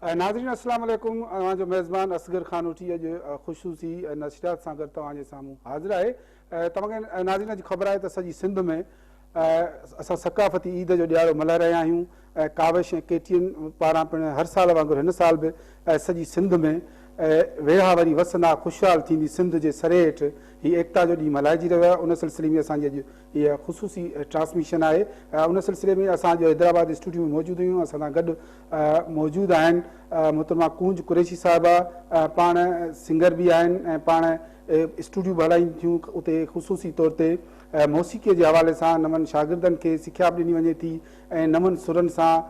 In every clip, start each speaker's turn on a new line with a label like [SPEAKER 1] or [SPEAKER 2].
[SPEAKER 1] ناظرين السلام عليڪم اوهان جو ميزبان اصغر خانوٺي اڄ خصوصي نشريات سان گڏ توهان جي سامهون حاضر آهي. توهان کي ناظرين اڄ خبر آهي ته سڄي سنڌ ۾ اسان ثقافتي عيد جو ڏهاڙو ملهائي رهيا آهيون. ڪاوش ۽ ڪي ٽي اين پاران پڻ هر سال وانگر هن سال به سڄي سنڌ ۾ ويڙها وري وسندا خوشحال ٿيندي سنڌ جي سري هيٺ هي ايڪتا جو ڏينهن ملهائجي رهيو آهي. ان سلسلي ۾ اسان جي اڄ هيء خصوصي ٽرانسميشن آهي. ان سلسلي ۾ اسان اڄ حيدرآباد اسٽوڊيو ۾ موجود آهيون. اسان سان گڏ موجود آهن محترمه ڪونج قريشي صاحبه، پاڻ سنگر به آهن ۽ پاڻ اسٽوڊيو به هلائين ٿيون. اتي خصوصي طور تي موسيقيء جي حوالي سان نون شاگردن کي سکيا به ڏني وڃي ٿي ۽ نون سرن سان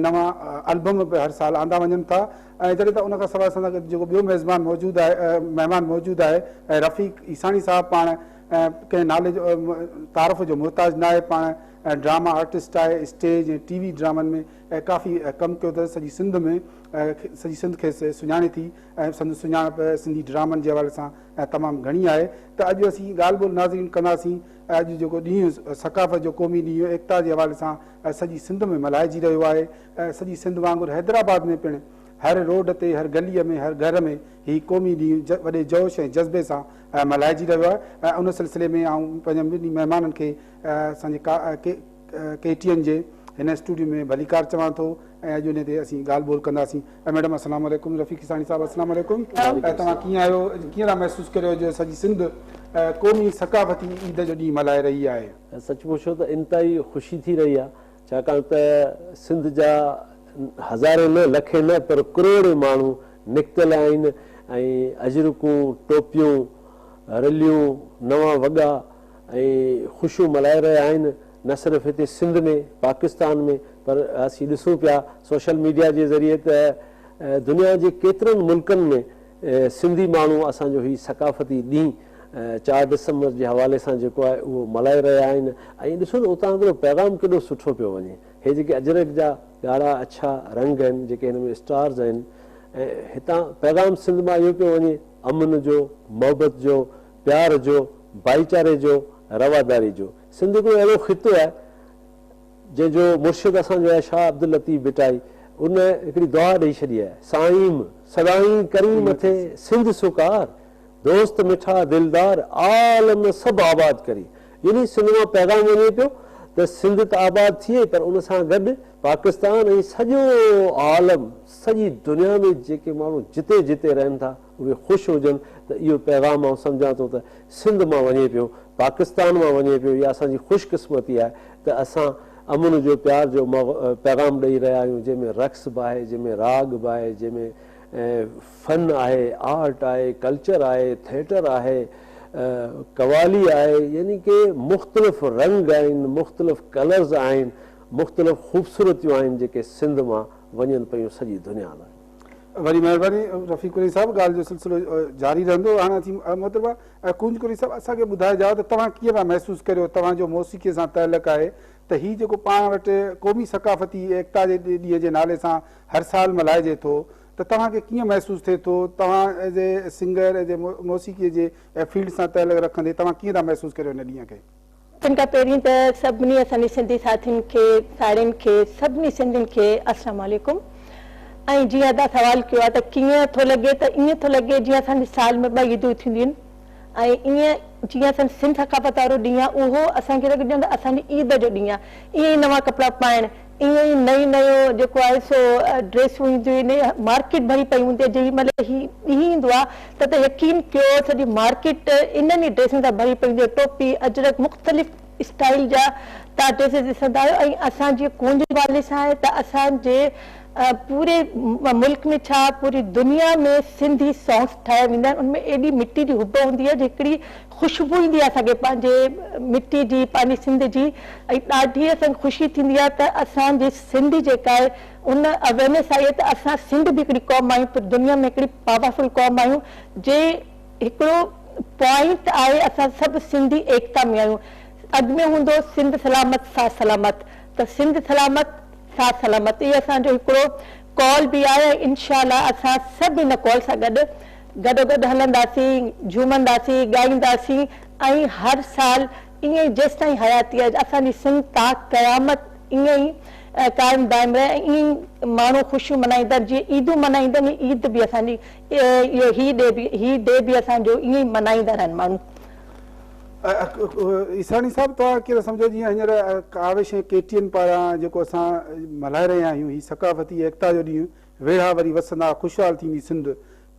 [SPEAKER 1] نوان البم به هر سال آندا وڃن ٿا. ۽ جڏهن ته ان کان سواء اسان سان گڏ جيڪو ٻيو ميزبان موجود آهي مهمان موجود آهي رفيق عيساڻي صاحب، پاڻ ڪنهن نالي جو تعارف جو محتاج ناهي، پاڻ ڊراما آرٽسٽ آهي، اسٽيج ۽ ٽي وي ڊرامن ۾ ڪافي ڪم ڪيو اٿس، سڄي سنڌ ۾ سڄي سنڌ کيس سڃاڻي ٿي ۽ سندس سڃاڻپ سنڌي ڊرامن جي حوالي سان تمام گهڻي آهي. ته اڄ اسين ڳالهه ٻولهه ناظرين ڪنداسين. اڄ جيڪو ڏينهن ثقافت جو قومي ڏينهن ايڪتا جي حوالي سان سڄي سنڌ ۾ ملهائجي رهيو آهي. سڄي سنڌ وانگر حيدرآباد ۾ پڻ هر روڊ تي، هر گليء ۾، هر گهر ۾ هي قومي ڏينهن وڏي جوش ۽ جذبي سان ملهائجي رهيو آهي. ۽ ان سلسلي ۾ آئون پنهنجن ٻنهي مهمانن کي اسان جي ڪي ٽي اين جي هن اسٽوڊيو ۾ ڀليڪار چوان ٿو ۽ اڄ ان تي اسين ڳالهه ٻولهه ڪنداسين. ميڊم السلام عليڪم. رفيق عيساڻي صاحب السلام عليڪم. توهان ڪيئن آهيو، ڪيئن ٿا محسوس ڪريو جو سڄي سنڌ قومي ثقافتي عيد جو ڏينهن ملهائي رهي آهي؟
[SPEAKER 2] سچ پڇو ته انتهائي خوشي ٿي رهي آهي، ڇاڪاڻ ته سنڌ جا هزارين نه، لکين نه پر ڪروڙين ماڻهو نڪتل آهن ۽ اجرڪون، ٽوپيون، رليون، نوان وڳا ۽ خوشيون ملهائي رهيا آهن. نه صرف هتي سنڌ ۾، پاڪستان ۾ پر اسين ڏسون پيا سوشل ميڊيا جي ذريعي ته دنيا جي ڪيترن ملڪن ۾ سنڌي ماڻهو اسان جو هي ثقافتي ڏينهن 4 ڊسمبر جي حوالي سان جيڪو آهي اهو ملهائي رهيا آهن ۽ ڏسو ته اتان هڪڙو پيغام ڪيڏو سٺو پيو وڃي. هي جيڪي اجرڪ جا ڳاڙها اڇا رنگ آهن جيڪي هن ۾ اسٽارز آهن ۽ هتان پيغام سنڌ مان اهو پيو وڃي امن جو، محبت جو، پيار جو، ڀائيچاري جو، رواداري جو. سنڌ هڪڙو اهڙو خطو آهي جنهن جو مرشد اسان جو آهي شاهه عبداللطيف ڀٽائي، ان هڪڙي دعا ڏئي ڇڏي آهي، سائيم سدائين ڪرين مٿي سنڌ سڪار، دوست مٺا دلدار عالم سڀ آباد ڪرين. يعني سنڌ مان پيغام وڃي پيو ته سنڌ ته آباد ٿئي پر ان سان گڏ پاڪستان ۽ سڄو عالم، سڄي دنيا ۾ جيڪي ماڻهو جتي جتي رهن ٿا اهي خوش هجن ته اهو پيغام آئون سمجهان ٿو ته سنڌ مان وڃي پيو، پاڪستان مان وڃي پيو. اها اسان جي خوش قسمتي آهي ته اسان امن جو پيار جو پيغام ڏئي رهيا آهيون جنهن ۾ رقص به آهي، جنهن ۾ راڳ به آهي، جنهن ۾ فن آهي، آرٽ آهي، ڪلچر آهي، ٿيٽر آهي، قوالي آهي، يعني ڪي مختلف رنگ آهن، مختلف ڪلرز آهن، مختلف خوبصورتيون آهن جيڪي سنڌ مان وڃن پيون سڄي دنيا لاء.
[SPEAKER 1] وڏي مهرباني رفيق قريشي صاحب، ڳالهه جو سلسلو جاري رهندو. هاڻ اسين محترمه ڪونج قريشي صاحب اسان کي ٻڌائجو ته توهان ڪيئن پيا محسوس ڪريو، توهان جو موسيقي سان تعلق آهي ته هي جيڪو پاڻ وٽ قومي ثقافتي ايڪتا جي ڏينهن جي نالي سان هر سال ملهائجي ٿو ته توهان کي ڪيئن محسوس ٿئي ٿو، توهان as a singer as a موسيقي جي فيلڊ سان تعلق رکندي توهان ڪيئن ٿا محسوس ڪريو هن ڏينهن کي؟
[SPEAKER 3] سڀن کان پهرين ته سڀني اسان جي سنڌي ساٿين کي، ساهيڙين کي، سڀني سنڌين کي السلام عليڪم. ۽ جيئن ادا سوال ڪيو آهي ته ڪيئن ٿو لڳي ته ائين ٿو لڳي جيئن اسان جي سال ۾ ٻه عيدون ٿينديون آهن ۽ ائين جيئن اسان جي سنڌ ثقافت وارو ڏينهن آهي اهو اسان کي لڳي ڄڻ ته اسان جي عيد جو ڏينهن آهي. ائين ئي نوان ڪپڙا پائڻ، ائين ئي نئين نيون جيڪو آهي سو ڊريسون اينديون آهن، مارڪيٽ ڀري پئي هوندي آهي، جنهن مهل هي ڏينهن ايندو آهي ته ته يقين ڪيو سڄي مارڪيٽ انهن ئي ڊريسن سان ڀري پئي هوندي آهي، ٽوپي، اجرڪ، مختلف اسٽائيل جا توهان ڊريسز ڏسندا آهيو ۽ اسان جي ڪونج حوالي سان آهي ته اسان جي پوري ملڪ ۾ ڇا پوري دنيا ۾ سنڌي سانگس ٺاهيا ويندا آهن ان ۾ ايڏي مٽي جي حب هوندي آهي جو هڪڙي خوشبو ايندي آهي اسان کي پنهنجي مٽي جي پنهنجي سنڌ جي ۽ ڏاڍي اسان کي خوشي ٿيندي آهي ته اسان جي سنڌ جيڪا آهي ان اويرنيس آئي آهي ته اسان سنڌ به هڪڙي قوم آهيون پر دنيا ۾ هڪڙي پاورفل قوم آهيون جي هڪڙو پوائنٽ آهي اسان سڀ سنڌي ايڪتا ۾ آهيون اڳ ۾ هوندو سنڌ سلامت ساٿ سلامت ته سنڌ سلامت ساٿ سلامت اهو اسان جو هڪڙو قول به آهي ۽ انشاء الله اسان سڀ ان قول سان گڏ گڏوگڏ هلنداسين، جهومنداسين، ڳائينداسين ۽ هر سال ائين ئي جيستائين حياتي آهي اسان جي سنڌ تا قيامت ائين ئي قائم دائم رهي ۽ ائين ئي ماڻهو خوشيون ملهائيندا آهن جيئن عيدون ملهائيندا آهن ائين عيد به اسان جي اهو هي ڊي به هي ڊي به اسان جو ائين ئي ملهائيندا رهن ماڻهو.
[SPEAKER 1] عيساڻي صاحب توهان ڪيئن ٿا سمجهو جيئن هينئر ڪاوش ۽ ڪي ٽي اين پاران جيڪو اسان ملهائي رهيا آهيون هي ثقافتي ايڪتا جو ڏينهن ويڙها وري وسندا خوشحال ٿيندي سنڌ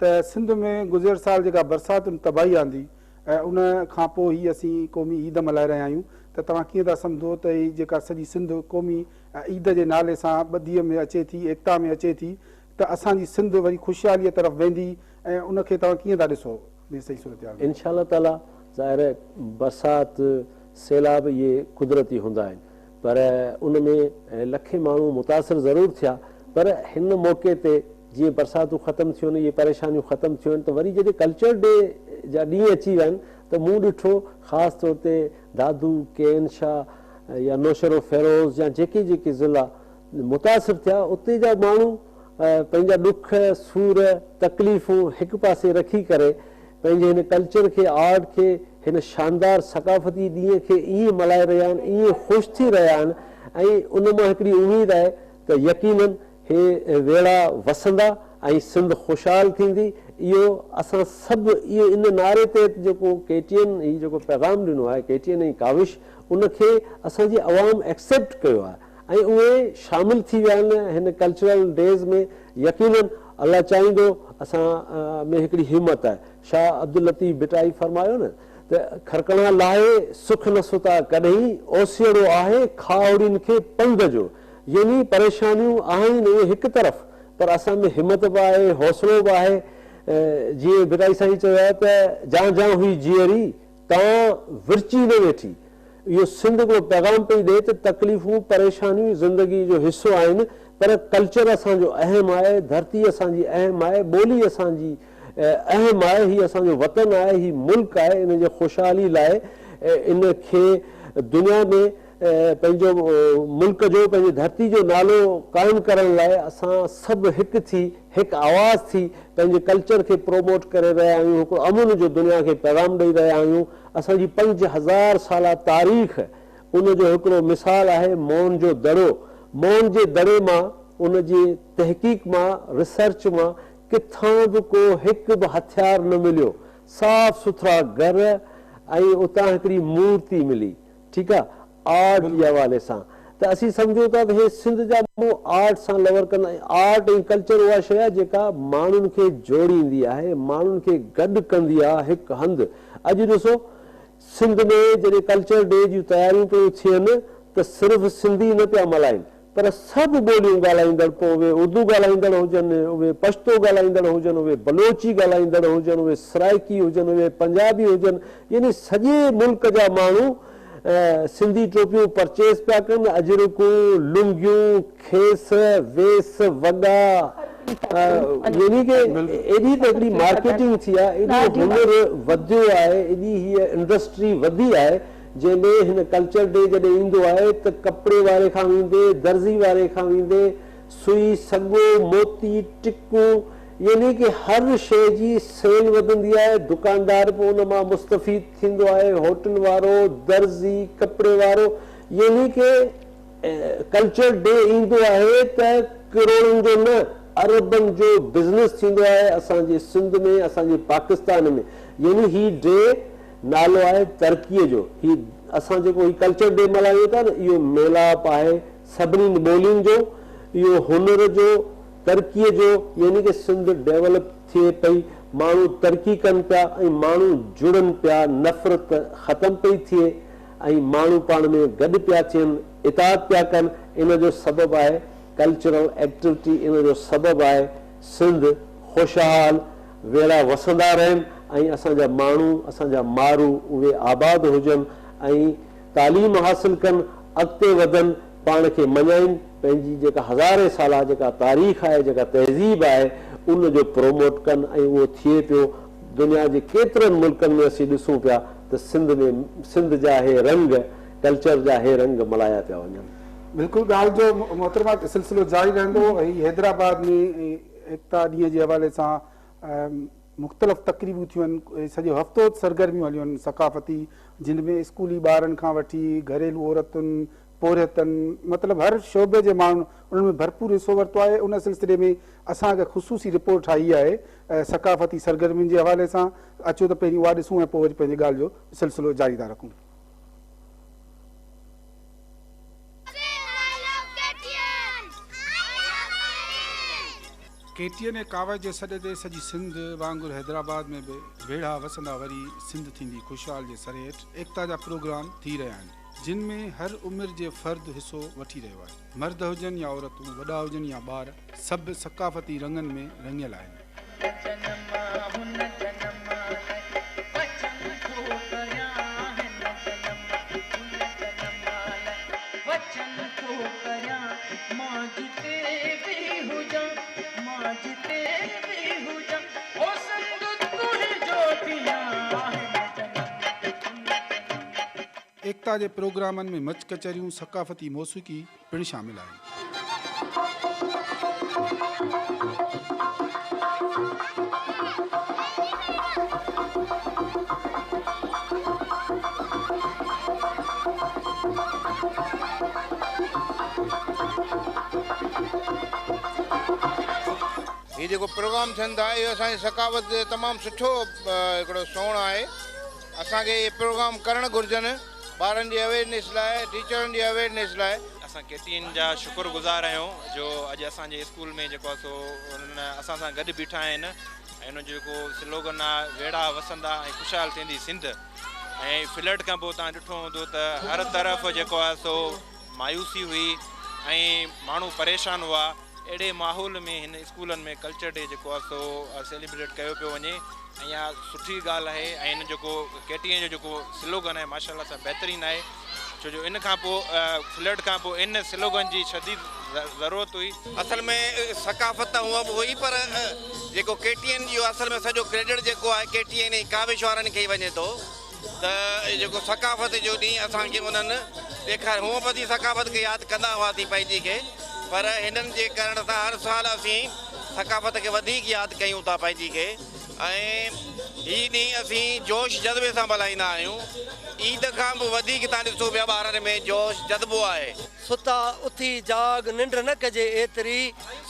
[SPEAKER 1] ته سنڌ ۾ گذريل سال جيڪا برساتن تباهي آندي ۽ ان کان پوء هي اسين قومي عيد ملهائي رهيا آهيون ته توهان ڪيئن ٿا سمجهو ته هي جيڪا سڄي سنڌ قومي عيد جي نالي سان ٻڌيء ۾ اچي ٿي ايڪتا ۾ اچي ٿي ته اسان جي سنڌ وري خوشحاليء طرف ويندي ۽ ان کي توهان ڪيئن ٿا ڏسو هي سڄي صورتحال ۾؟
[SPEAKER 2] انشاء الله تعاليٰ ظاهر آهي برسات سيلاب اهي قدرتي هوندا آهن پر ان ۾ لکين ماڻهو متاثر ضرور ٿيا پر هن موقعي تي جيئن برساتون ختم ٿيون آهن اهي پريشانيون ختم ٿيون آهن ته وري جڏهن ڪلچر ڊي جا ڏينهن اچي ويا آهن ته مون ڏٺو خاص طور تي دادو، ڪين شاهه يا نوشهروفيروز يا جيڪي جيڪي ضلعا متاثر ٿيا اتي جا ماڻهو پنهنجا ڏک، سور، تڪليفون هڪ پاسي رکي ڪري پنهنجي هن ڪلچر کي، آرٽ کي، هن شاندار ثقافتي ڏينهن کي ائين ملهائي رهيا آهن، ائين خوش ٿي رهيا آهن ۽ ان مان هڪڙي اميد آهي ته يقينن هي ويڙها وسندا ۽ سنڌ خوشحال ٿيندي. اهو اسان سڀ اهو ان نعري تحت جيڪو ڪي ٽي اين هي جيڪو پيغام ڏنو آهي ڪي ٽي اين ۽ ڪاوش ان کي اسان جي عوام ايڪسيپٽ ڪيو آهي ۽ اهي شامل ٿي ويا آهن هن ڪلچرل ڊيز ۾ يقينن الله چاهيندو اسان ۾ هڪڙي همت آهي شاهه عبداللطيف ڀٽائي فرمايو نه ته کرڪڻا لاهي سک نه ستا ڪڏهين اوسيئڙو آهي کاهوڙين کي پنڌ جو يعني پريشانيون آهن اهي هڪ طرف پر اسان ۾ همت به آهي حوصلو به آهي جيئن ڀٽائي سائين چيو آهي ته جان جان هئي جيئري تان ورچي نه ويٺي. اهو سنڌ هڪڙو پيغام پئي ڏئي ته تڪليفون، پريشانيون زندگي جو حصو آهن پر ڪلچر اسان جو اهم آهي، ڌرتي اسان جي اهم آهي، ٻولي اسان جي اهم آهي، هي اسان جو وطن آهي، هي ملڪ آهي، ان جي خوشحالي لاء ان کي دنيا ۾ پنهنجو ملڪ جو، پنهنجي ڌرتي جو نالو قائم ڪرڻ لاء اسان سڀ هڪ ٿي، هڪ آواز ٿي پنهنجي ڪلچر کي پروموٽ ڪري رهيا آهيون، هڪڙو امن جو دنيا کي پيغام ڏئي رهيا آهيون. اسان جي 5000 سالا تاريخ ان جو هڪڙو مثال آهي موهن جو دڙو. موهن جي دڙي مان ان جي تحقيق مان ريسرچ مان ڪٿان به ڪو هڪ به هٿيار نه مليو. صاف سٿرا گهر ۽ اتان هڪڙي مورتي ملي. ٺيڪ آ آرٽ جي حوالي سان ته اسين سمجهون ٿا ته هي سنڌ جا ماڻهو آرٽ سان لور ڪندا ۽ آرٽ ۽ ڪلچر اها شيء آهي جيڪا ماڻهن کي جوڙيندي آهي ماڻهن کي گڏ ڪندي آهي هڪ هنڌ اڄ ڏسو سنڌ ۾ جڏهن ڪلچر ڊي جون تياريون پيون ٿين ته صرف سنڌي نه پيا ملهائين پر سڀ ٻوليون ڳالهائيندڙ پوء اهي اردو ڳالهائيندڙ هجن، اهي پشتو ڳالهائيندڙ هجن، اهي بلوچي ڳالهائيندڙ هجن، اهي سرائيڪي هجن، اهي پنجابي هجن يعني سڄي ملڪ جا ماڻهو سنڌي ٽوپيون پرچيز پيا ڪن، اجرڪون، لنگيون، کيس، ويس، وڳا يعني ڪه ايڏي ته هڪڙي مارڪيٽنگ ٿي آهي، ايڏو هنر وڌيو آهي، ايڏي هيء انڊسٽري وڌي آهي جنهن ۾ هن ڪلچر ڊي جڏهن ايندو آهي ته ڪپڙي واري کان ويندي درزي واري کان ويندي سوئي سڳو موتي ٽڪون يعني ڪه هر شيء جي سيل وڌندي آهي دڪاندار به ان مان مستفيد ٿيندو آهي هوٽل وارو درزي ڪپڙي وارو يعني ڪه ڪلچر ڊي ايندو آهي ته ڪروڙن جو نه اربن جو بزنس ٿيندو آهي اسان جي سنڌ ۾ اسان جي پاڪستان ۾ يعني هي ڊي نالو آهي ترقيء جو. هي اسان جيڪو هي ڪلچر ڊي ملهايون ٿا نه اهو ميلاپ آهي سڀني ٻولين جو، اهو هنر جو، ترقيء جو يعني ڪه سنڌ ڊيولپ ٿئي پئي، ماڻهو ترقي ڪن پيا ۽ ماڻهو جڙن پيا، نفرت ختم پئي ٿئي ۽ ماڻهو پاڻ ۾ گڏ پيا ٿين، اتحاد پيا ڪن، ان جو سبب آهي ڪلچرل ايڪٽوٽي، ان جو سبب آهي سنڌ خوشحال. ويڙها وسندا رهن ۽ اسان جا ماڻهو، اسان جا مارو اهي آباد هجن ۽ تعليم حاصل ڪن، اڳتي وڌن، پاڻ کي مڃائين، پنهنجي جيڪا هزارين سالا جيڪا تاريخ آهي، جيڪا تهذيب آهي، ان جو پروموٽ ڪن ۽ اهو ٿئي پيو. دنيا جي ڪيترن ملڪن ۾ اسين ڏسون پيا ته سنڌ ۾ سنڌ جا هي رنگ، ڪلچر جا هي رنگ ملهايا پيا وڃن.
[SPEAKER 1] بلڪل ڳالهه جو محترمه سلسلو جاري رهندو. هي حيدرآباد ۾ ايڪتا ڏينهن جي حوالي سان مختلف تقريبون ٿيون آهن، سڄو هفتو سرگرميون هليون آهن ثقافتي، جن ۾ اسڪولي ٻارن کان وٺي گهريلو عورتن، پورهيتن مطلب هر شعبي جي ماڻهن انهن ۾ ڀرپور حصو ورتو آهي. ان سلسلي ۾ اسان هڪ خصوصي رپورٽ ٺاهي آهي ثقافتي سرگرمين جي حوالي سان. اچو ته پهرين اها ڏسون ۽ پوء وري پنهنجي ڳالهه جو سلسلو جاري ٿا رکون. ڪي ٽي اين ۽ ڪاوش جي سڏ تي سڄي سنڌ وانگر حيدرآباد ۾ به ويڙها وسندا وري سنڌ ٿيندي خوشحال جي سري هيٺ ايڪتا جا پروگرام ٿي رهيا آهن. جن ۾ هر عمر جي فرد حصو وٺي رهيو آهي. مرد هجن يا عورتون، وڏا هجن يا ٻار، سڀ ثقافتي رنگن ۾ رڱيل آهن. ايڪتا جي پروگرامن ۾ مچ ڪچهريون، ثقافتي موسيقي پڻ شامل آهن.
[SPEAKER 4] هي جيڪو پروگرام ٿين ٿا اهو اسان جي ثقافت تي تمام سٺو هڪڙو سوڻ آهي. اسان کي اهي پروگرام ڪرڻ گهرجن ٻارن جي اويئرنيس لاء ٽيچرن جي اويئرنيس لاء.
[SPEAKER 5] اسان ڪي ٽي اين جا شڪر گذار آهيون جو اڄ اسان جي اسڪول ۾ جيڪو آهي سو انهن اسان سان گڏ بيٺا آهن ۽ انهن جو جيڪو سلوگن آهي ويڙها وسندا ۽ خوشحال ٿيندي سنڌ ۽ فلڊ کان پوء توهان ڏٺو هوندو ته هر طرف جيڪو آهي سو مايوسي هئي ۽ ماڻهو پريشان هئا. اهڙي ماحول ۾ هن اسڪولن ۾ ڪلچر ڊي جيڪو آهي سو سيليبريٽ ڪيو پيو وڃي ۽ اها سٺي ڳالهه آهي ۽ هن جيڪو ڪي ٽي اين جو جيڪو سلوگن آهي ماشاء الله سان بهترين آهي ڇو جو ان کان پوء فلڊ کان پوء ان سلوگن جي شديد ضرورت هئي.
[SPEAKER 4] اصل ۾ ثقافت ته هونء به هئي پر جيڪو ڪي ٽي اين اهو اصل ۾ سڄو ڪريڊٽ جيڪو آهي ڪي ٽي اين ۽ ڪاوش وارن کي ئي وڃي ٿو. ته جيڪو ثقافت جو ڏينهن اسان کي انهن ڏيکاريو. هونء به اسين ثقافت کي ياد ڪندا هئاسين پنهنجي کي پر هنن جي ڪرڻ سان هر سال اسين ثقافت کي وڌيڪ ياد ڪيون ٿا پنهنجي کي ۽ هي ڏينهن اسين جوش جذبي سان ملهائيندا آهيون. عيد کان به وڌيڪ تان ڏسو پيا ٻارن ۾ جوش جذبو آهي.
[SPEAKER 6] ستا اٿي جاڳ ننڊ نه ڪجي ايتري،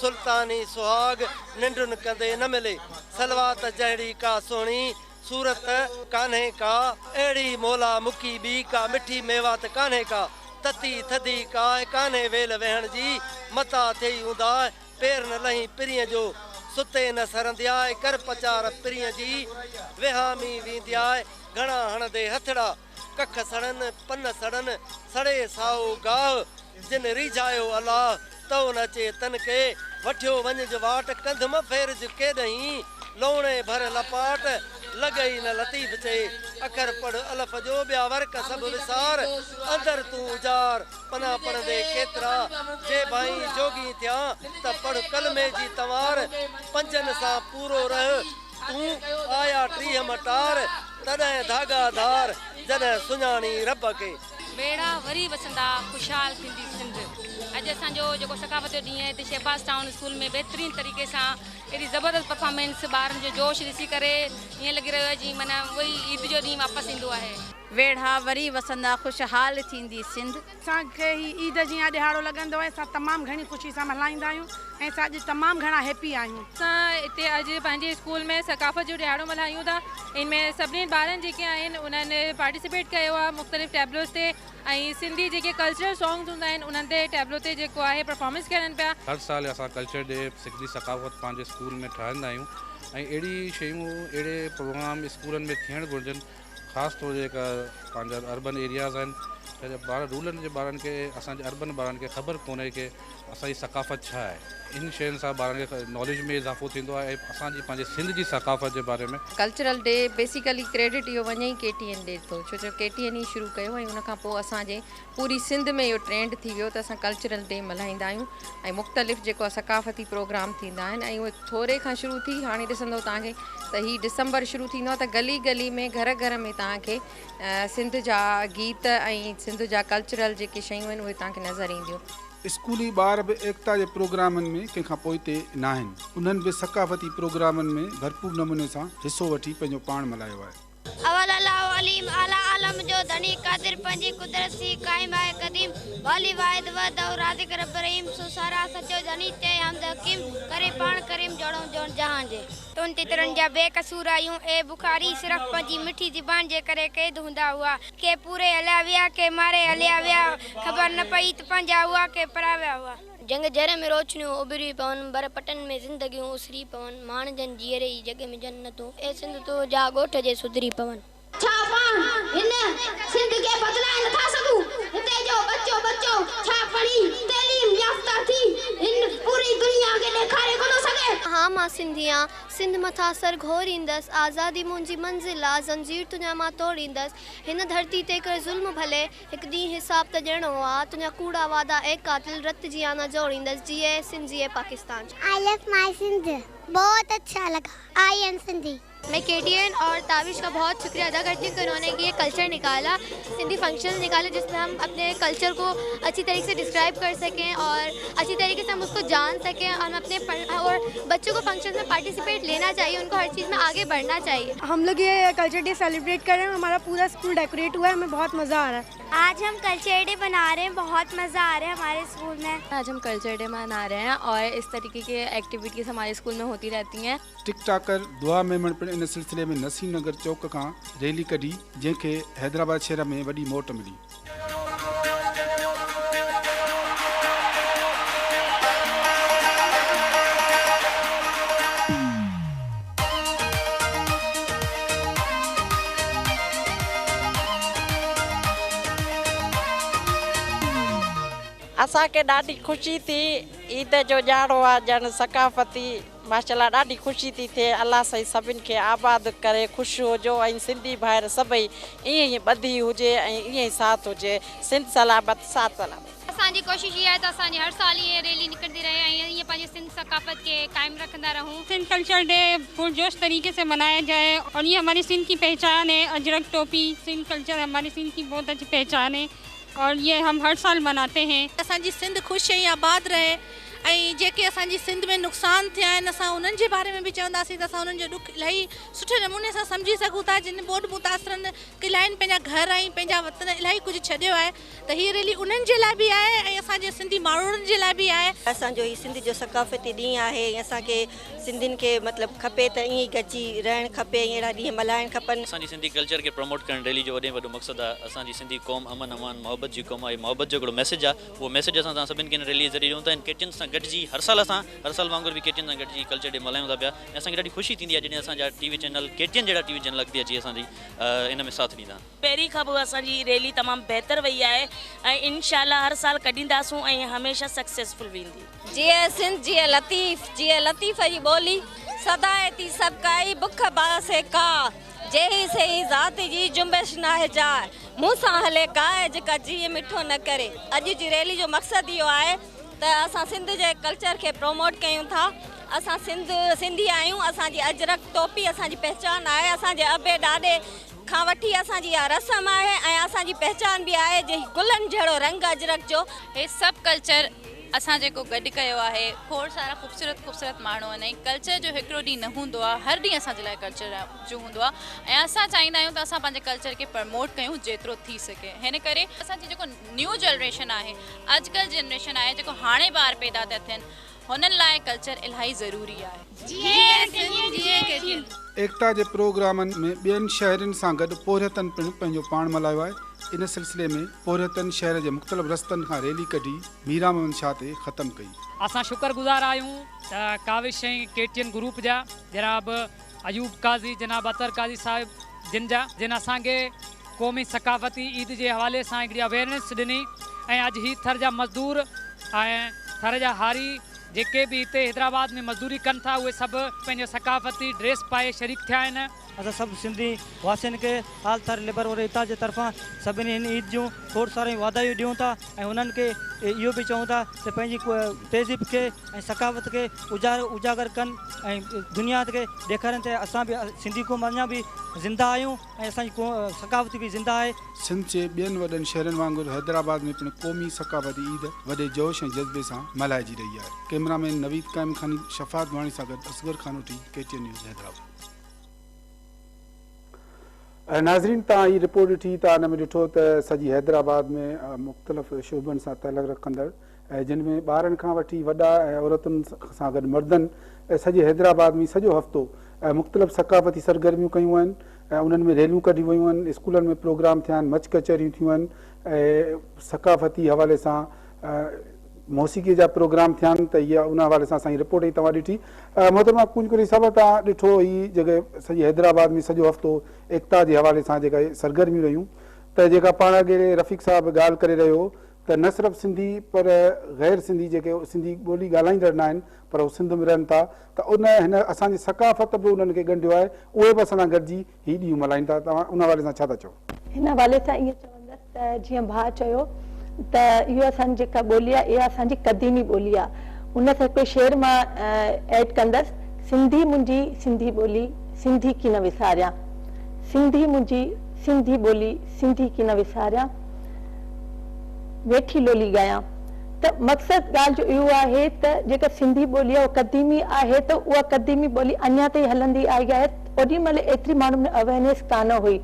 [SPEAKER 6] سلطاني سهاڳ ننڊن ڪندي نه ملي، صلوات جهڙي ڪا سهڻي صورت ڪانهي ڪا اهڙي مولا مڪي ٻي ڪا مٺي ميوات ڪانهي ڪا تتي ٿڌي ڪاهه ڪانهي ويل ويهڻ جي متا ٿئي اونداهه پير نه لهين پرينء جو ستي نه سرندياء ڪر پچار پرينء جي وهامي ويندياء گهڻا هڻندي هٿڙا ڪک سڙن پن سڙن سڙي سائو گاهه جن ريجهايو الله تئو نه اچي تن کي، وٺيو وڃج واٽ، ڪنڌ م ڦيرج ڪيڏهين، لوڻي ڀر لپاٽ، لڳئي نه لطيف چئي، اکر پڙهه الف جو، ٻيا ورق سڀ وسار، اندر تون اجار، پنا پڙهندي ڪيترا، جي ڀائين جوڳي ٿيان، ته پڙهه ڪلمي جي تنوار، پنجن سان پورو رهه، تون آيا 30 م ٽار، تڏهن ڌاڳا ڌار، جڏهن سڃاڻي رب کي.
[SPEAKER 7] ويڙها وري وسندا، خوشحال ٿيندي سنڌ. اڄ اسان جو جيڪو ثقافت جو ڏينهن آهي هتي شهباز ٽائون اسڪول ۾ بهترين طريقي سان ايڏي زبردست پرفارمنس ٻارن جو جوش ڏسي ڪري ائين لڳي رهيو آهي جيئن معنيٰ اهو ئي عيد جو ڏينهن واپس ايندو آهي.
[SPEAKER 8] ويڙها وري وسندا، خوشحال ٿيندي سنڌ.
[SPEAKER 9] اسان کي هي عيد جيان ڏهاڙو لڳندو آهي، اسان تمام گهڻي خوشي سان ملهائيندا آهيون ۽ اسان اڄ تمام گهڻا هيپي آهيون.
[SPEAKER 10] اسان هتي اڄ پنهنجي اسڪول ۾ ثقافت جو ڏهاڙو ملهايون ٿا، ان ۾ سڀني ٻارن جيڪي آهن انهن پارٽيسپيٽ ڪيو آهي مختلف ٽيبلوز تي ۽ سنڌي جيڪي ڪلچرل سانگز هوندا آهن انهن تي ٽيبلو تي جيڪو آهي پرفارمنس ڪرن پيا.
[SPEAKER 11] هر سال اسان ڪلچر ڊي سنڌي ثقافت پنهنجي اسڪول ۾ ٺاهيندا آهيون ۽ اهڙي شيون اهڙي پروگرام اسڪولن ۾ ٿيڻ گهرجن خاص طور جيڪا پنهنجا اربن ايرياز آهن ڇا جو ٻار رورل جي ٻارن کي اسان جي اربن ٻارن کي خبر ڪونهي ڪي اسان جي ثقافت ڇا آهي ان شين سان ٻارن کي ناليج ۾ اضافو ٿيندو آهي ۽ اسان جي پنهنجي سنڌ جي ثقافت جي باري ۾.
[SPEAKER 8] ڪلچرل ڊي بيسيڪلي ڪريڊٽ اهو وڃي ئي ڪي ٽي اين ڏي ٿو ڇو جو ڪي ٽي اين ئي شروع ڪيو ۽ ان کان پوء اسان جي پوري سنڌ ۾ اهو ٽرينڊ ٿي ويو ته اسان ڪلچرل ڊي ملهائيندا آهيون ۽ مختلف جيڪو آهي ثقافتي پروگرام ٿيندا آهن ۽ اهي ٿوري کان شروع ٿي هاڻي ڏسندو توهان کي ته هي ڊسمبر شروع ٿيندو آهي ته گلي گلي ۾ گهر گهر ۾ توهان کي سنڌ جا گيت ۽ سنڌ جا ڪلچرل جيڪي شيون آهن اهي توهان کي نظر اينديون.
[SPEAKER 1] اسڪولي ٻار به ايڪتا جي پروگرامن ۾ ڪنهن کان پوئتي ناهن. انهن به ثقافتي پروگرامن ۾ ڀرپور نموني سان حصو وٺي پنهنجو پاڻ ملهايو آهي.
[SPEAKER 12] اول الله. عليم اعليٰ عالم جو ڌڻي قادر پنهنجي قدرت سين قائم آهي قديم والي واحد وحده رازق رب رحيم سو ساراهه سچو ڌڻي چئي حمد حڪيم ڪري پاڻ ڪريم جوڙئون جوڻ جهان جي. تون تترن جا بي قصور آهيون اي بخاري صرف پنهنجي مٺي زبان جي ڪري قيد هوندا هئا. ڪي پوري هليا ويا ڪي ماري هليا ويا خبر نه پئي ته پنهنجا هئا ڪي پرايا هئا. جهنگ جر ۾ روشنيون اڀري پون، بر پٽن ۾ زندگيون اسري پون، ماڻجن جيئري ئي جڳ ۾ جنتون، اي سنڌ تون جا ڳوٺ جي سڌري پون.
[SPEAKER 13] ڇا پاڻ هن سنڌ کي بدلائي نٿا سگهون؟ هتي جو ٻچو ٻچو ڇا پڙهي تعليم يافته ٿي هن پوري دنيا کي ڏيکاري ڪونه سگهي؟
[SPEAKER 14] ها مان سنڌي آن، سنڌ مٿان سر گهوريندس، آزادي منهنجي منزل آ، زنجير تنهنجا مان توڙيندس، هن ڌرتي تي ڪر ظلم ڀلي، هڪ ڏينهن حساب ته ڏيڻو آ، تنهنجا ڪوڙا وعدا اي قاتل، رت جي آنا جوڙيندس، جيئي سنڌ جيئي Pakistan.
[SPEAKER 13] I love my Sindh بهت اڇا لگا I am Sindhi.
[SPEAKER 10] मैं के और ताविश का बहुत शुक्रिया अदा करती हूँ कि उन्होंने ये कल्चर निकाला, सिंधी फंक्शन निकाले जिसमें हम अपने कल्चर को अच्छी तरीके से डिस्क्राइब कर सकें और अच्छी तरीके से हम उसको जान सकें और हम अपने और बच्चों को फंक्शन में पार्टिसिपेट लेना चाहिए, उनको हर चीज़ में आगे बढ़ना चाहिए।
[SPEAKER 15] हम लोग ये कल्चर डे सेलिब्रेट कर रहे हैं, हमारा पूरा स्कूल डेकोरेट हुआ है, हमें बहुत मज़ा आ रहा है।
[SPEAKER 16] आज हम कल्चर डे मना रहे हैं, बहुत मज़ा आ रहा है हमारे स्कूल में।
[SPEAKER 17] आज हम कल्चर डे मना रहे हैं और इस तरीके के एक्टिविटीज़ हमारे स्कूल में होती रहती हैं।
[SPEAKER 1] टिकटॉकर दुआ मेमण पिणु इन सिलसिले में नसीम नगर चौक खां रैली कढी, जंहिंखे हैदराबाद शहर में वॾी मोट मिली।
[SPEAKER 18] असांखे ॾाढी ख़ुशी थी, ईद जो ॾियारो आहे ॼण सकाफ़ती, माशाल्लाह ॾाढी ख़ुशी थी थिए। अलाह साईं सभिनि खे आबाद करे, ख़ुशि हुजो ऐं सिंधी भाइर सभई ईअं ई ॿधी हुजे ऐं ईअं ई साथ हुजे। सिंध सलामत, साथ सलामत।
[SPEAKER 19] असांजी कोशिशि इहा आहे त असांजी हर साल इहा रैली निकिरंदी रहे ऐं ईअं पंहिंजी सिंध सकाफ़त खे क़ाइम रखंदा रहूं।
[SPEAKER 20] सिंध कल्चर डे पुरजोश तरीके से मनाया जाए और ये हमारी सिंध की पहचान है। अजरक टोपी सिंध कल्चर हमारी सिंध की बहुत अच्छी पहचान है और ये हम हर साल मनाते हैं।
[SPEAKER 21] असांजी सिंध ख़ुशि ऐं आबाद रहे ऐं जेके असांजी सिंध में नुक़सान थिया आहिनि असां उन्हनि जे बारे में बि चवंदासीं त असां उन्हनि जो ॾुख इलाही सुठे नमूने सां सम्झी सघूं था। जिन ॿोॾ मुतासिरनि इलाहिनि पंहिंजा घर ऐं पंहिंजा वतन इलाही कुझु छॾियो आहे त हीअ रैली उन्हनि जे लाइ बि आहे ऐं असांजे सिंधी माण्हुनि जे लाइ बि आहे।
[SPEAKER 22] असांजो हीउ सिंध जो सकाफ़ती ॾींहुं आहे ऐं असांखे सिंधियुनि खे मतिलबु खपे त ईअं ई गॾिजी रहणु खपे ऐं अहिड़ा ॾींहं मल्हाइणु खपनि।
[SPEAKER 23] असांजी सिंधी कल्चर खे प्रमोट करणु रैली जो वॾे में वॾो मक़सदु आहे। असांजी सिंधी क़ौम अमन अमान मोहबत जी क़ौम आहे, मोहबत जो हिकिड़ो मैसेज आहे, उहो मैसेज असां तव्हां सभिनि खे हिन रैली जे ज़रिए ॾियूं था। केटियन सां गॾिजी हर साल असां हर साल वांगुरु बि केटियन सां गॾिजी कल्चर डे मल्हायूं था पिया ऐं असांखे ॾाढी ख़ुशी थींदी आहे जॾहिं असांजा टीवी चैनल केटियन जहिड़ा टीवी चैनल अॻिते अची असांजी इन में साथ ॾींदा।
[SPEAKER 24] पहिरीं खां पोइ असांजी रैली तमामु बहितर वई आहे ऐं इनशा हर साल कढींदासूं ऐं हमेशह सक्सेसफुल वेंदी।
[SPEAKER 25] जीअं सिंध जीअं लतीफ़, जीअं लतीफ़ जी ॿोली सदाए थी सभु काई बुख बासे का, जेही सेही ज़ात जी जुंबिश नाहे जाए, मूं सां हले काय जेका जीअं मिठो न करे। अॼु जी रैली जो मक़सदु इहो आहे त असां सिंध जे कल्चर खे प्रमोट कयूं था। असां सिंधी आहियूं, असांजी अजरक टोपी असांजी पहचान आहे, असांजे अबे ॾाॾे खां वठी असांजी इहा रस्म आहे ऐं असांजी पहचान बि आहे, जे गुलनि जहिड़ो रंग अजरक जो।
[SPEAKER 26] हे सभु कल्चर असां जेको गॾु कयो आहे, खोड़ सारा ख़ूबसूरत ख़ूबसूरत माण्हू आहिनि ऐं कल्चर जो हिकिड़ो ॾींहुं न हूंदो आहे, हर ॾींहुं असांजे लाइ कल्चर जो हूंदो आहे ऐं असां चाहींदा आहियूं त असां पंहिंजे कल्चर खे प्रमोट कयूं जेतिरो थी सघे। हिन करे असांजी जेको न्यू जनरेशन आहे, अॼुकल्ह जनरेशन आहे, जेको हाणे ॿार पैदा था थियनि, हुननि लाइ कल्चर इलाही ज़रूरी आहे।
[SPEAKER 1] एकता जे प्रोग्रामनि में ॿियनि शहरनि सां गॾु पोरियतनि पिणु पंहिंजो पाण मल्हायो आहे। इन सिलसिले में पोरियतनि शहर जे मुख़्तलिफ़ रस्तनि खां रैली कढी मीरा मोहम्मद शाह ते ख़तमु कई।
[SPEAKER 27] असां शुक्रगुज़ार आहियूं त काविश ऐं केटीएन ग्रुप जा जनाब अयूब काज़ी, जनाब अतर काज़ी साहिब जिन जा, जिन असांखे क़ौमी सकाफ़ती ईद जे हवाले सां हिकिड़ी अवेयरनेस ॾिनी ऐं अॼु ही थर जा मज़दूर ऐं थर जा हारी जेके बि हिते हैदराबाद में मज़दूरी कनि था, उहे सभु पंहिंजो सकाफ़ती ड्रेस पाए शरीक थिया आहिनि।
[SPEAKER 6] असां सभु सिंधी वासियुनि खे आल थर लेबर वारे इतिहास जे तरफ़ां सभिनी हिन ईद जूं खोड़ सारियूं वाधायूं ॾियूं था ऐं हुननि खे इहो बि चऊं था त पंहिंजी तहज़ीब खे ऐं सकाफ़त खे उजागर कनि ऐं दुनिया खे ॾेखारनि त असां बि सिंधी क़ौम अञा बि ज़िंदा आहियूं ऐं असांजी सकाफ़त बि ज़िंदा आहे।
[SPEAKER 1] सिंध जे ॿियनि वॾनि शहरनि वांगुरु हैदराबाद में पिणु क़ौमी सकाफ़ती ईद वॾे जोश ऐं जज़्बे सां मल्हाइजी रही आहे। कैमरामैन नवीद कायम खानी, शफ़ात वाणी सां गॾु असगर खानोटी, केटीएन न्यूज़, हैदराबाद। ناظرين توهان هي رپورٽ ڏٺي ته ان ۾ ڏٺو ته سڄي حيدرآباد ۾ مختلف شعبن سان تعلق رکندڙ جن ۾ ٻارن کان وٺي وڏا ۽ عورتن سان گڏ مردن سڄي حيدرآباد ۾ سڄو هفتو مختلف ثقافتي سرگرميون ڪيون آهن ۽ انهن ۾ ريليون ڪڍيون ويون آهن اسڪولن ۾ پروگرام ٿيا آهن مچ ڪچهريون ٿيون آهن ۽ ثقافتي حوالي سان موسيقي جا پروگرام ٿيا آهن ته هي ان حوالي سان اسان جي رپورٽ هي توهان ڏٺي. محترمه ڪونج قريشي صاحبه توهان ڏٺو هي جيڪي سڄي حيدرآباد ۾ سڄو هفتو ايڪتا جي حوالي سان جيڪا سرگرميون رهيون ته جيڪا پاڻ اڳي رفيق صاحب ڳالهه ڪري رهيو هو ته نه صرف سنڌي پر غير سنڌي جيڪي سنڌي ٻولي ڳالهائيندڙ نه آهن پر هو سنڌ ۾ رهن ٿا ته ان هن اسان جي ثقافت به انهن کي ڳنڍيو آهي اهي به اسان سان گڏجي هي ڏينهن ملهائين ٿا توهان ان حوالي سان ڇا ٿا چئو؟
[SPEAKER 2] هن حوالي سان ائين چوندس ته جيئن ڀاء چيو ته اهو اسان جي جيڪا ٻولي آهي اها اسان جي قديمي ٻولي آهي ان سان هڪڙو شعر مان ايڊ ڪندس سنڌي منهنجي سنڌي ٻولي سنڌي ڪي نه وساريان سنڌي منهنجي سنڌي ٻولي سنڌي ڪي نه وساريان ويٺي لولي ڳايان ته مقصد ڳالهه جو اهو آهي ته جيڪا سنڌي ٻولي آهي اها قديمي آهي ته اها قديمي ٻولي اڃا تائين هلندي آئي آهي اوڏي مهل ايتري ماڻهن ۾ اويرنيس ڪانه هئي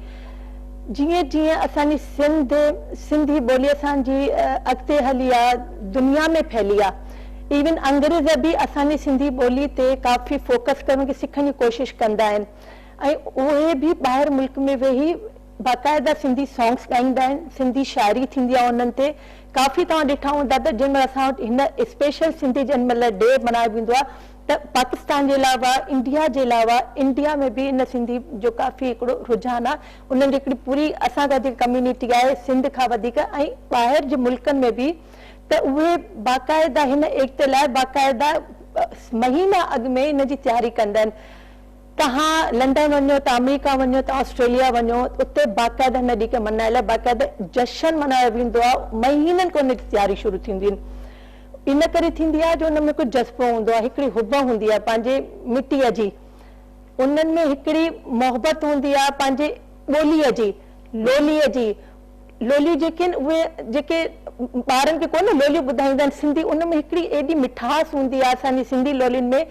[SPEAKER 2] جيئن جيئن اسان جي سنڌ سنڌي ٻولي اسان جي اڳتي هلي آ دنيا ۾ ڦهلي آ ايون انگريز به اسان جي سنڌي ٻولي تي ڪافي فوڪس ڪري ان کي سکڻ جي ڪوشش ڪندا آهن ۽ اهي به ٻاهر ملڪ ۾ ويهي باقاعده سنڌي سانگس ڳائيندا آهن سنڌي شاعري ٿيندي آ انهن تي ڪافي توهان ڏٺا هوندا ته جنهن مهل اسان وٽ هن اسپيشل سنڌي جنهن مهل ڊي ملهايو ويندو آ ته پاڪستان جي علاوه انڊيا جي علاوه انڊيا ۾ به ان سنڌي جو ڪافي هڪڙو رجحان آ انهن جي هڪڙي پوري اسان کان جيڪي ڪميونٽي آهي سنڌ کان وڌيڪ ۽ ٻاهر جي ملڪن ۾ به ته اهي باقاعده هن ايڪتي لاء باقاعده مهينا اڳ ۾ ان جي تياري ڪندا آهن توهان لنڊن وڃو ته آمريڪا وڃو ته آسٽريليا وڃو اتي باقاعده هن ڏينهن کي ملهائڻ لاء باقاعده جشن ملهايو ويندو آهي مهينن کان ان جي تياري شروع ٿينديون آهن ان ڪري ٿيندي آهي جو ان ۾ هڪ جذبو هوندو آهي، هڪڙي حب هوندي آهي پنهنجي مٽيء جي، انهن ۾ هڪڙي محبت هوندي آهي پنهنجي ٻوليء جي، لوليء جي، لوليون جيڪي آهن اهي جيڪي ٻارن کي ڪونه لوليون ٻڌائيندا آهن سنڌي ان ۾ هڪڙي ايڏي مٺاس هوندي آهي اسان جي سنڌي لولين ۾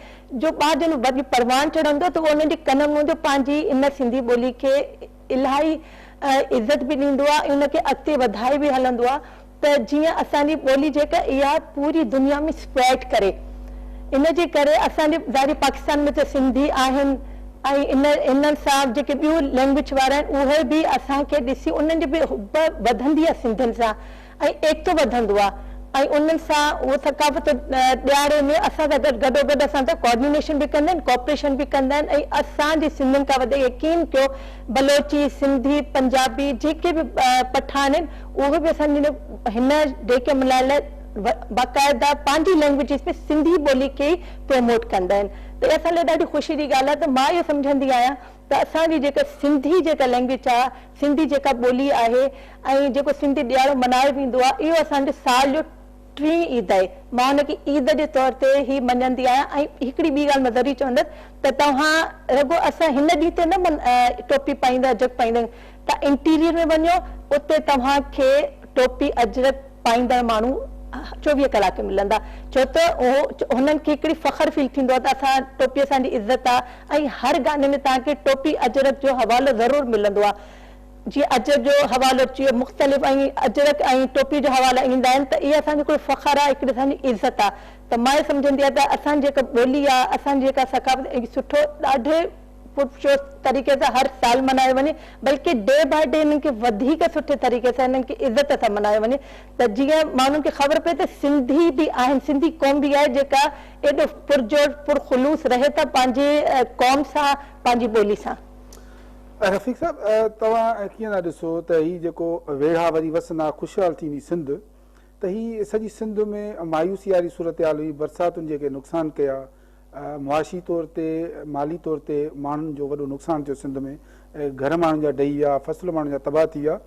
[SPEAKER 2] جو ٻار جڏهن وڏي پروان چڙهندو ته اهو انهن جي ڪنن ۾ هوندو پنهنجي ان سنڌي ٻولي کي الاهي عزت به ڏيندو آهي ۽ ان کي اڳتي وڌائي به هلندو آهي. ته جيئن اسان جي ٻولي جيڪا اها پوري دنيا ۾ اسپريڊ ڪري ان جي ڪري اسان جي ظاهري پاڪستان ۾ ته سنڌي آهن ۽ ان انهن سان جيڪي ٻيون لينگويج وارا آهن اهي به اسان کي ڏسي انهن جي به حب وڌندي آهي سنڌين سان ۽ ايڪتو وڌندو آهي ۽ انهن سان اهو ثقافت ڏهاڙي ۾ اسان سان گڏ گڏوگڏ اسان سان ڪوآرڊينيشن به ڪندا آهن ڪوآپريشن به ڪندا آهن ۽ اسان جي سنڌين کان وڌيڪ يقين ڪيو بلوچي سنڌي پنجابي جيڪي به پٺاڻ آهن اهي به اسان جي هن ڊي کي ملهائڻ لاء باقاعده پنهنجي لينگويجز ۾ سنڌي ٻولي کي ئي پروموٽ ڪندا آهن ته اها اسان لاء ڏاڍي خوشي جي ڳالهه آهي ته مان اهو سمجهندي آهيان ته اسان جي جيڪا سنڌي جيڪا لينگويج آهي سنڌي جيڪا ٻولي آهي ۽ جيڪو سنڌي ڏهاڙو ملهايو ويندو آهي اهو اسان جو سال جو ٽين عيد آهي مان ان کي عيد جي طور تي ئي مڃندي آهيان ۽ هڪڙي ٻي ڳالهه مان ضروري چوندس ته توهان رڳو اسان هن ڏينهن تي نه ٽوپي پائيندا اجرڪ پائيندا آهيون ته انٽيريئر ۾ وڃو اتي توهان کي ٽوپي اجرڪ پائيندڙ ماڻهو 24 ڪلاڪ ملندا ڇو ته اهو هنن کي هڪڙي فخر فيل ٿيندو آهي ته اسان ٽوپي اسان جي عزت آهي ۽ هر گاني ۾ توهان کي ٽوپي اجرڪ جو حوالو ضرور ملندو آهي جيئن اجرڪ جو حوالو اچي ويو مختلف ۽ اجرڪ ۽ ٽوپي جو حوالا ايندا آهن ته اها اسان جو هڪڙو فخر آهي هڪڙي اسان جي عزت آهي ته مان اهو سمجهندي آهيان ته اسان جي جيڪا ٻولي آهي اسان جي جيڪا ثقافت سٺو ڏاڍي پرجوش طريقي سان هر سال ملهايو وڃي بلڪه ڊي باء ڊي انهن کي وڌيڪ سٺي طريقي سان انهن کي عزت سان ملهايو وڃي ته جيئن ماڻهن کي خبر پئي ته سنڌي به آهن سنڌي قوم به آهي جيڪا ايڏو پرجوش پرخلوص رهي ٿا پنهنجي قوم سان پنهنجي ٻولي سان.
[SPEAKER 1] رفيق صاحب توهان ڪيئن ٿا ڏسو ته هي جيڪو ويڙها وري وسندا خوشحال ٿيندي سنڌ ته هي سڄي سنڌ ۾ مايوسي واري صورتحال هئي برساتن جيڪي نقصان ڪيا معاشي طور تي مالي طور تي ماڻهن جو وڏو نقصان ٿيو سنڌ ۾ گهر ماڻهن جا ڊهي ويا فصل ماڻهن جا تباهه ٿي ويا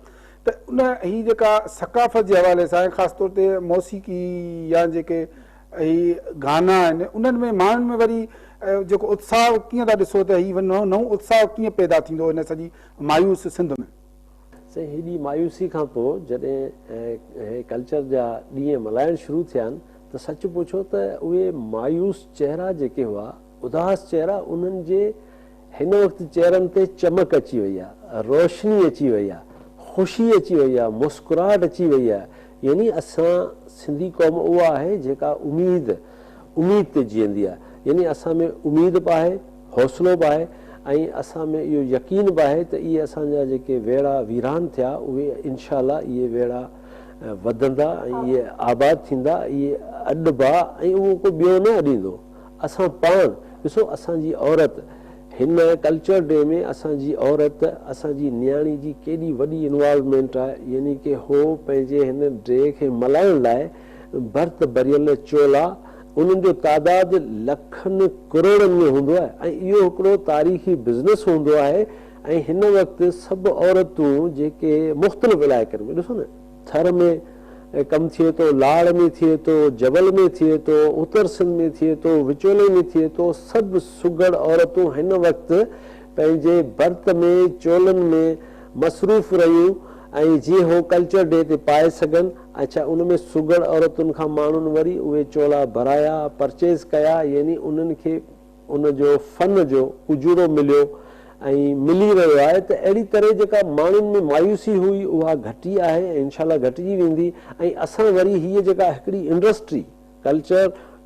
[SPEAKER 1] ته ان هي جيڪا ثقافت جي حوالي سان خاص طور تي موسيقي يا جيڪي هي گانا آهن انهن ۾ ماڻهن ۾ وري جيڪو اتساهه ڪيئن ٿا ڏسو ته هي نئون اتساهه ڪيئن پيدا ٿيندو هن سڄي مايوس سنڌ ۾؟
[SPEAKER 3] سائين هيڏي مايوسي کان پوء جڏهن هي ڪلچر جا ڏينهن ملهائڻ شروع ٿيا آهن ته سچ پڇو ته اهي مايوس چهرا جيڪي هئا، اداس چهرا انهن جي هن وقت چهرن تي چمڪ اچي وئي آ، روشني اچي وئي آ، خوشي اچي وئي آ، مسڪراهٽ اچي وئي آ، يعني اسان سنڌي قوم اها آهي جيڪا اميد اميد تي جيئندي آ، يعني اسان ۾ اميد به آهي، حوصلو به آهي ۽ اسان ۾ اهو يقين به آهي ته اهي اسان جا جيڪي ويڙها ويران ٿيا اهي انشاء الله اهي ويڙها وڌندا ۽ اهي آباد ٿيندا، اهي اڏبا ۽ اهو ڪو ٻيو نه اڏيندو. اسان پاڻ ڏسو اسان جي عورت هن ڪلچر ڊي ۾ اسان جي عورت اسان جي نياڻي جي ڪيڏي وڏي انوالومينٽ آهي يعني ڪي هو پنهنجي هن ڊي کي ملهائڻ لاء ڀرت ڀريل چولا انهن جو تعداد لکن ڪروڙن ۾ هوندو آهي ۽ اهو هڪڙو تاريخي بزنس هوندو آهي ۽ هن وقت سڀ عورتون جيڪي مختلف علائقن ۾ ڏسو نه ٿر ۾ ڪم ٿئي ٿو، لاڙ ۾ ٿئي ٿو، جبل ۾ ٿئي ٿو، اتر سنڌ ۾ ٿئي ٿو، وچولي ۾ ٿئي ٿو، سڀ سگهڙ عورتون هن وقت پنهنجي ڀرت ۾ چولن ۾ مصروف رهيون ۽ جيئن هو ڪلچر ڊي تي پائي سگهن. اڇا ان ۾ سگهڙ عورتن کان ماڻهن وري اهي چولا ڀرايا، پرچيز ڪيا يعني انهن کي ان جو فن جو اجورو مليو ۽ ملي رهيو آهي ته اهڙي طرح جيڪا ماڻهن ۾ مايوسي هئي اها گهٽي آهي ۽ انشاء الله گهٽجي ويندي ۽ اسان وري هيء جيڪا هڪڙي انڊسٽري ڪلچر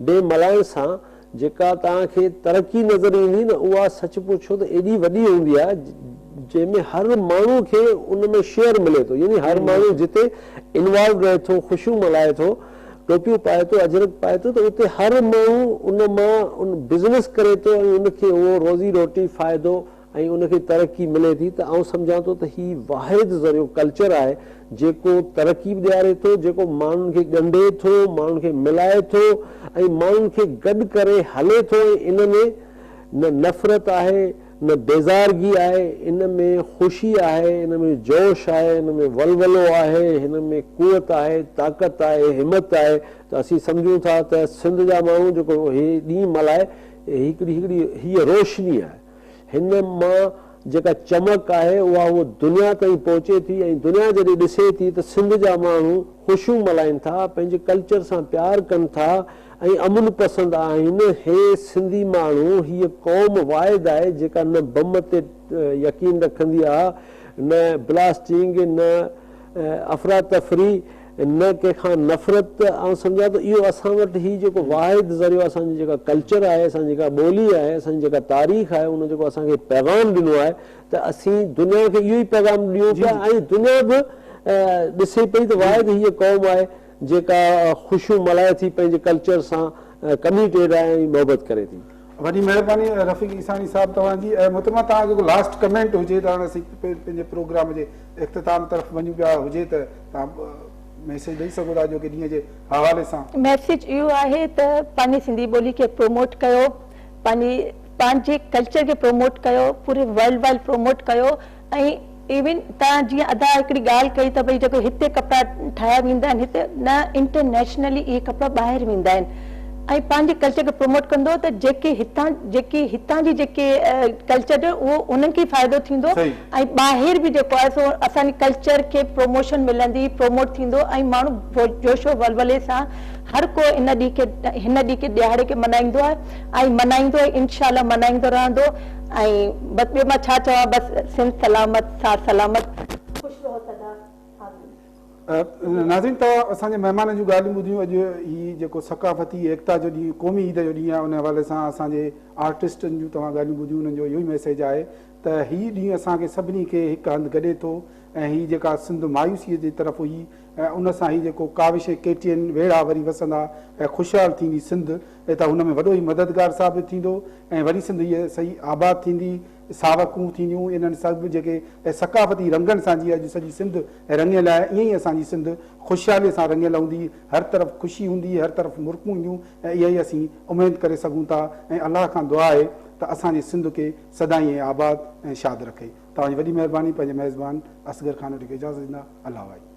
[SPEAKER 3] ڊي ملهائڻ سان جيڪا توهان کي ترقي نظر ايندي نه اها سچ پڇو ته ايڏي وڏي هوندي آهي جنهن ۾ هر ماڻهو کي ان ۾ شيئر ملي ٿو يعني هر ماڻهو جتي انوالو رهي ٿو خوشيون ملهائي ٿو ٽوپيون پائي ٿو اجرڪ پائي ٿو ته اتي هر ماڻهو ان مان ان بزنس ڪري ٿو ۽ ان کي اهو روزي روٽي فائدو ۽ ان کي ترقي ملي ٿي ته آئون سمجهان ٿو ته هي واحد ذريعو ڪلچر آهي جيڪو ترقي به ڏياري ٿو جيڪو ماڻهن کي ڳنڍي ٿو ماڻهن کي ملائي ٿو ۽ ماڻهن کي گڏ ڪري هلي ٿو ۽ ان ۾ نه نفرت آهي نه بيزارگي آهي، ان ۾ خوشي آهي، ان ۾ جوش آهي، ان ۾ ولولو آهي، هن ۾ قوت آهي، طاقت آهي، همت آهي ته اسين سمجهون ٿا ته سنڌ جا ماڻهو جيڪو هي ڏينهن ملهائي هڪڙي هڪڙي هيء روشني آهي، هن مان جيڪا چمڪ آهي اها هوء دنيا تائين پهچي ٿي ۽ دنيا جڏهن ڏسي ٿي ته سنڌ جا ماڻهو خوشيون ملهائين ٿا، پنهنجي ڪلچر سان پيار ڪن ٿا ۽ امن پسند آهن، هي سنڌي ماڻهو، هيء قوم واحد آهي جيڪا نه بم تي يقين رکندي آ، نه بلاسٽنگ، نه افراتفري، نه ڪنهن کان نفرت، آئون سمجهان ٿو اهو اسان وٽ هي جيڪو واحد ذريعو اسان جي جيڪا ڪلچر آهي، اسان جي جيڪا ٻولي آهي، اسان جي جيڪا تاريخ آهي ان جيڪو اسان کي پيغام ڏنو آهي ته اسين دنيا کي اهو ئي پيغام ڏيون پيا ۽ دنيا به ڏسي پئي ته واحد هيء قوم آهي جيڪا خوشيون ملهائي ٿي پنهنجي ڪلچر سان ڪميٽيڊ آهي ۽ محبت ڪري ٿي.
[SPEAKER 1] وڏي مهرباني رفيق عيساڻي صاحب توهان جي ۽ محترمه توهان جو ڪو لاسٽ ڪمينٽ هجي ته هاڻ اسين پنهنجي پروگرام جي اختتام طرف وڃون پيا هجي ته توهان ميسيج ڏئي سگهو ٿا اڄوڪي ڏينهن جي حوالي سان.
[SPEAKER 2] ميسيج اهو آهي ته پنهنجي سنڌي ٻولي کي پروموٽ ڪيو پنهنجي پنهنجي ڪلچر کي پروموٽ ڪيو پوري ورلڊ وائيڊ پروموٽ ڪيو ۽ ايون توهان جيئن ادا هڪڙي ڳالهه ڪئي ته ڀئي جيڪو هتي ڪپڙا ٺاهيا ويندا آهن هتي نه انٽرنيشنلي اهي ڪپڙا ٻاهر ويندا آهن ۽ پنهنجي ڪلچر کي پروموٽ ڪندو ته جيڪي هتان جيڪي هتان جي جيڪي ڪلچر جو اهو انهن کي فائدو ٿيندو ۽ ٻاهر به جيڪو آهي سو اسان جي ڪلچر کي پروموشن ملندي پروموٽ ٿيندو ۽ ماڻهو جوش و ولولي سان هر ڪو ان ڏينهن کي هن ڏينهن کي ڏهاڙي کي ملهائيندو آهي ۽ ملهائيندو ۽ انشاء الله ملهائيندو رهندو ۽ بس ٻيو مان ڇا چوان بس سنڌ سلامت ساٿ سلامت خوش رهو سدا آمين.
[SPEAKER 1] ناظرين توهان اسان جي مهمانن جون ڳالهيون ٻڌيون اڄ هي جيڪو ثقافتي ايڪتا جو ڏينهن قومي عيد جو ڏينهن آهي ان حوالي سان اسان جي آرٽسٽن جون توهان ڳالهيون ٻڌيون انهن جو اهو ئي ميسيج آهي ته هي ڏينهن اسان کي سڀني کي هڪ هنڌ گڏي ٿو ۽ هي جيڪا سنڌ مايوسي جي طرف هئي ۽ ان سان هي جيڪو ڪاوش ۽ ڪي ٽي اين ويڙها وري وسندا ۽ خوشحال ٿيندي سنڌ ته هن ۾ وڏو ئي مددگار ثابت ٿيندو ۽ وري سنڌ هيء صحيح آباد ٿيندي، ساوڪون ٿينديون، انهن سڀ جيڪي ثقافتي رنگن سان جيئن اڄ سڄي سنڌ رڱيل آهي، ائين ئي اسان جي سنڌ خوشحاليء سان رڱيل هوندي، هر طرف خوشي هوندي، هر طرف مرڪون اينديون ۽ اها ئي اسين اميد ڪري سگهون ٿا ۽ الله کان دعا آهي ته اسان جي سنڌ کي سدائين ائين آباد ۽ شاد رکي. توهان جي وڏي مهرباني، پنهنجي ميزبان اصغر خان کي اجازت ڏيندا. الله واهي.